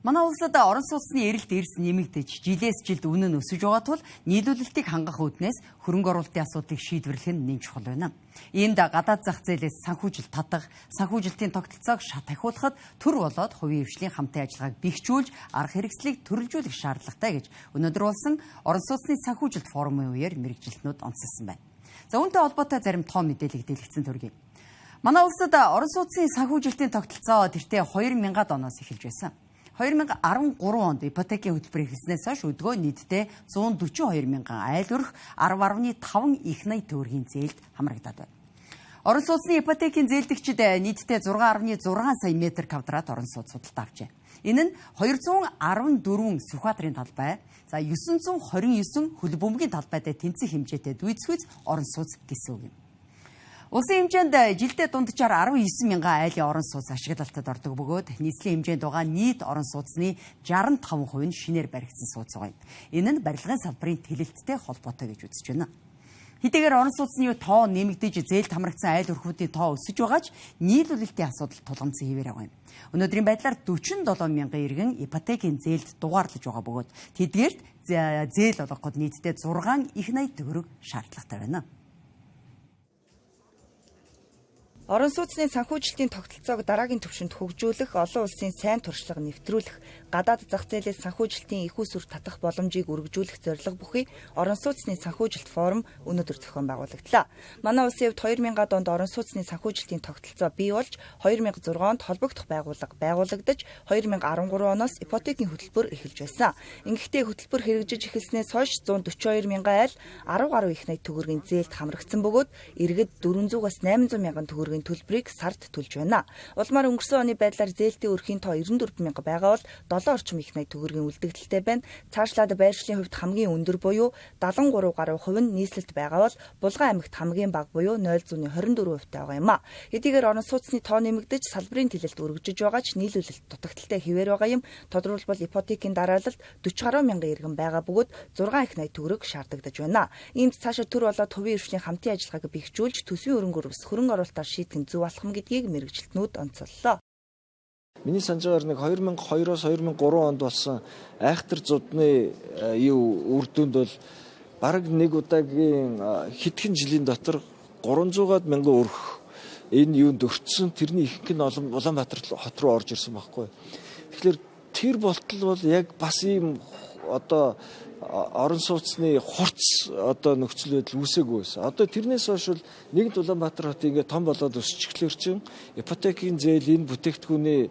Манай улсад орон сууцны эрэлт эрс нэмэгдэж, жилээс жилд үнэ нь өсөж байгаа тул нийлүүлэлтийг хангах үүднээс хөрөнгө оруулалтын асуудлыг шийдвэрлэх нь нэн чухал байна. Иймд гадаад зах зээлээс санхүүжилт татах, санхүүжилтийн тогтолцоог шат ахиулахад төр болоод хувийн хвшлийн хамтын ажиллагааг бэхжүүлж, арга хэрэгслийг төрөлжүүлэх шаардлагатай гэж өнөөдөр болсон орон сууцны санхүүжилт форумын үеэр мэргэжилтнүүд онцлсон байна. За үүнтэй холбоотой зарим тоо мэдээлэл дэлгэцэн төргий. Манай улсад орон сууцны санхүүжилтийн тогтолцоо тэртээ 2000-ад оноос эхэлж байсан. 2013 онд ипотекийн хөтөлбөр эхэлснээс хойш өдгөө нийтдээ 142 мянган айл өрх 10.5 их 80 төгрөгийн зээлд хамрагдаад байна. Орон сууцны ипотекийн зээлдэгчид нийтдээ 6.6 сая метр квадрат орон сууц худалдаа авчээ. Энэ нь 214 Сүхбаатарын талбай, за 929 хөл бөмбөгийн талбайтай тэнцэх хэмжээтэй дүйцэхүйц орон сууц гэсэн үг юм. Улсын хэмжээнд жилдээ дунджаар 19 мянган айлын орон сууц ашиглалтад ордог бөгөөд нийслэлийн хэмжээнд байгаа нийт орон сууцны 65% нь шинээр баригдсан сууц байгаа юм. Энэ нь барилгын салбарын тэлэлттэй холбоотой гэж үзэж байна. Хэдийгээр орон сууцны тоо нэмэгдэж зээлд хамрагдсан айл өрхүүдийн тоо өсөж байгаа ч нийлүүлэлтийн асуудал тулгамдсан хэвээр байгаа юм. Өнөөдрийн байдлаар 47 мянган иргэн ипотекийн зээлд дугаарлаж байгаа бөгөөд тэдгээрт зээл олгоход нийтдээ 6 их 80 төгрөг шаардлагатай байна. Орон сууцны санхүүжилтийн тогтолцоог дараагийн түвшинд хөгжүүлэх, олон улсын сайн туршлага нэвтрүүлэх, гадаад зах зээлээс санхүүжилтийн их усүр татах боломжийг өргөжүүлэх зорилго бүхий орон сууцны санхүүжилт форум өнөөдөр зохион байгуулагдлаа. Манай улсын хувьд 2000-ад онд орон сууцны санхүүжилтийн тогтолцоо бий болж, 2006 онд холбогдох байгууллага байгуулагдаж, 2013 оноос ипотекийн хөтөлбөр эхэлж байсан. Ингэхдээ хөтөлбөр хэрэгжиж эхэлснээс хойш 142 мянган айл 10 гаруй их 80 төгрөгийн зээлд хамрагдсан бөгөөд иргэд 400-аас 800 мянган төгрөгийн төлбөрийг сард төлж байна. Улмаар өнгөрсөн оны байдлаар зээлтэй өрхийн тоо 94 мянга байгаа бол 7 орчим их 80 төгрөгийн үлдэгдэлтэй байна. Цаашлаад байршлын хувьд хамгийн өндөр буюу 73 гаруй хувь нь нийслэлд байгаа бол Булган аймагт хамгийн бага буюу 0.24% байгаа юм а. Хэдийгээр орон сууцны тоо нэмэгдэж салбарын тэлэлт өргөжж байгаа ч нийлүүлэлт дутагдaltaй хэвээр байгаа юм. Тодорхойлбол ипотекийн дараалалд 40 гаруй мянган иргэн байгаа бөгөөд 6 их 80 төгрөг шаардагдаж байна. Иймд цаашаа төр болоод хувийн хвшлийн хамтын ажиллагааг бэхжүүлж төсвийн өрөнгөөр ус хөрөнгө оруулалтаар шийдэх нь зөв алхам гэдгийг мэргэжилтнүүд онцоллоо. Миний санаж байгаагаар нэг 2002-оос 2003 онд болсон айхтар зудны юу үр дүнд бол бараг нэг удаагийн хэдхэн жилийн дотор 300-аад мянган өрх энэ юунд өртсөн, тэрний ихэнх нь Улаанбаатар хот руу орж ирсэн байхгүй. Тэгэхээр тэр болтол бол яг бас ийм одоо орон сууцны хурц одоо нөхцөл байдал үүсээгүй байсан. Одоо тэрнээс хойш бол нэгд Улаанбаатар хот ингээд том болоод өсчихлөөр чинь ипотекийн зээл энэ бүтээгдэхүүний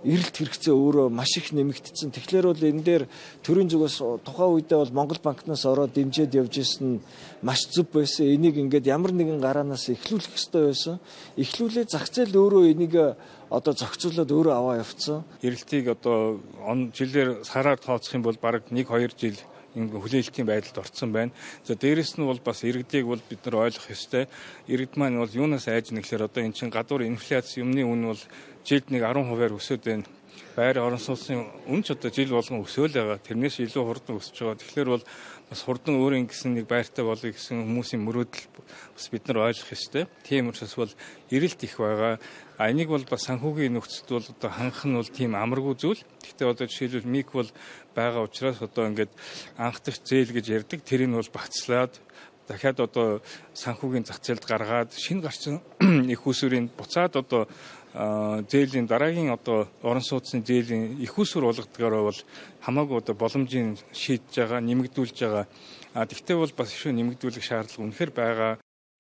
эрэлт хэрэгцээ өөрөө маш их нэмэгдсэн. Тэгэхээр бол энэ дээр төрийн зүгээс тухайн үедээ бол Монгол банкнаас ороод дэмжиж явж исэн нь маш зөв байсан. Энийг ингээд ямар нэгэн гараанаас эхлүүлэх ёстой байсан. Эхлүүлээ зах зээл өөрөө энийг одоо зохицуулаад өөрөө аваа явцсан. Эрэлтийг одоо он жилээр сараар тооцох юм бол бараг 1-2 жил хүлээлтийн байдалд орцсон байна. За дээрэс нь бол бас иргэдийг бол бид нар ойлгох ёстой. Иргэд маань бол юунаас айж нэхлээр одоо эн чинь гадуур инфляц юмны үн бол жилд нэг 10%-аар өсөд байна. Байр орон сууцны үн ч одоо жил болгон өсөөл байгаа. Тэрнээс илүү хурдан өсөж байгаа. Тэгэхээр бол бас хурдан өөр ингэсэн нэг байртай болъё гэсэн хүмүүсийн мөрөөдөл бас бид нар ойлгох ёстой. Тийм учраас бол эрэлт их байгаа. А энийг бол бас санхүүгийн нөхцөлд бол одоо хангах нь бол тийм амаргүй зүйл. Гэхдээ одоо жишээлбэл МИК бол байгаа учраас одоо ингээд анхдах зээл гэж ярьдаг. Тэрийг бол багцлаад дахиад одоо санхүүгийн зах зээлд гаргаад шинэ гарсан их усүрийн буцаад одоо зээлийн дараагийн одоо орон сууцны зээлийн их усүр болгодгоор бол хамаагүй одоо боломжийг шийдэж байгаа, нэмэгдүүлж байгаа. А тэгтээ бол бас шүү нэмэгдүүлэх шаардлага үнэхээр байгаа.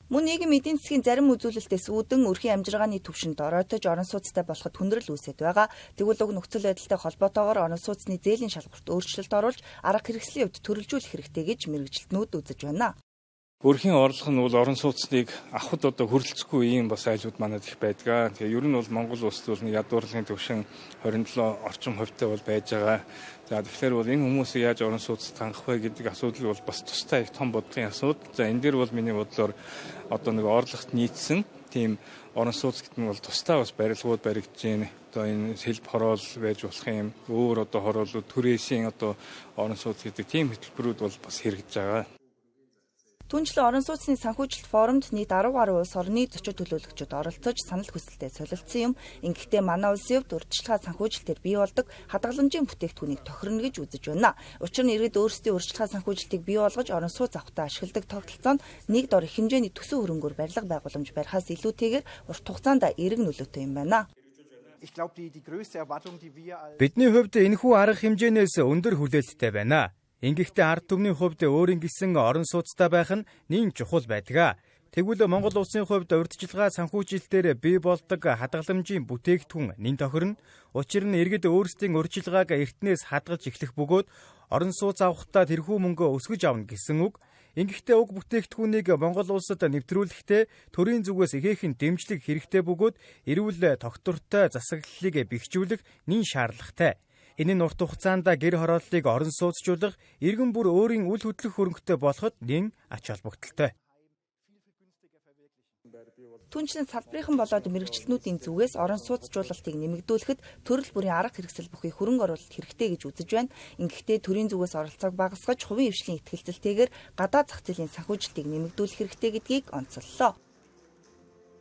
Мөн нийгэм эдийн засгийн зарим үзүүлэлтээс үүдэн өрхийн амжиргааны түвшинд оройтож орон сууцтай болоход хүндрэл үүсэт байгаа. Тэгвэл уг нөхцөл байдалтай холбоотойгоор орон сууцны зээлийн шалгуурт өөрчлөлт оруулж арга хэрэгслийн хувьд төрөлжүүлэх хэрэгтэй гэж мэргэжилтнүүд үзэж байна. Өрхийн орлого нь бол орон сууцныг авахд одоо хүрэлцэхгүй ийм бас айлууд манад их байдгаа. Тэгээ ер нь бол Монгол улсад бол нэг ядуурлын түвшин 27 орчим хувьтай бол байж байгаа. За тэгэхээр бол энэ хүмүүсийг яаж орон сууцд хангах вэ гэдэг асуудал бол бас тусдаа их том бодлогын асуудал. За энэ дээр бол миний бодлоор одоо нэг орлогот нийцсэн тийм орон сууц гэдэг нь бол тусдаа бас барилгууд баригдаж байна. Одоо энэ сэлб хороол байж болох юм. Өөр одоо хороолууд түрээсийн одоо орон сууц гэдэг тийм хөтөлбөрүүд бол бас хэрэгжиж байгаа. Түүнчлэн орон сууцны санхүүжилт форумд нийт 10 гаруй улс орны зочид төлөөлөгчид оролцож санал хүсэлтэд солилцсон юм. Ингэхдээ манай улсын хувьд урьдчилгаа санхүүжилтээр бий болдог хадгаламжийн бүтээгдэхүүнийг тохирно гэж үзэж байна. Учир нь иргэд өөрсдийн урьдчилгаа санхүүжилтийг бий болгож орон сууц авахдаа ашигладаг тогтолцоо нь нэг дор их хэмжээний төсөв хөрөнгөөр барилга байгууламж барихаас илүүтэйгээр урт хугацаанд эерэг нөлөөтэй юм байна. Бидний хувьд энэхүү арга хэмжээнээс өндөр хүлээлттэй байна. Ингэхдээ ард түмний хувьд өөрийн гэсэн орон сууцтай байх нь нэн чухал байдаг. Тэгвэл Монгол улсын хувьд урьдчилгаа санхүүжилтээр бий болдог хадгаламжийн бүтээгдэхүүн нэн тохирно. Учир нь иргэд өөрсдийн урьдчилгааг эртнээс хадгалж эхлэх бөгөөд орон сууц авахдаа тэрхүү мөнгөө өсгөж авна гэсэн үг. Ингэхдээ уг бүтээгдэхүүнийг Монгол улсад нэвтрүүлэхдээ төрийн зүгээс ихээхэн дэмжлэг хэрэгтэй бөгөөд эрүүл тогтвортой засаглалыг бэхжүүлэх нэн шаардлагатай. Энэ нь урт хугацаанд гэр хорооллыг орон сууцжуулах, иргэн бүр өөрийн үл хөдлөх хөрөнгөтэй болоход нэн ач холбогдолтой. Түүнчлэн салбарынхан болоод мэргэжилтнүүдийн зүгээс орон сууцжуулалтыг нэмэгдүүлэхэд төрөл бүрийн арга хэрэгсэл бүхий хөрөнгө оруулалт хэрэгтэй гэж үзэж байна. Ингэхдээ төрийн зүгээс оролцоог багасгаж, хувийн хвшлийн итгэлцэлтэйгээр гадаад зах зээлийн санхүүжилтийг нэмэгдүүлэх хэрэгтэй гэдгийг онцоллоо.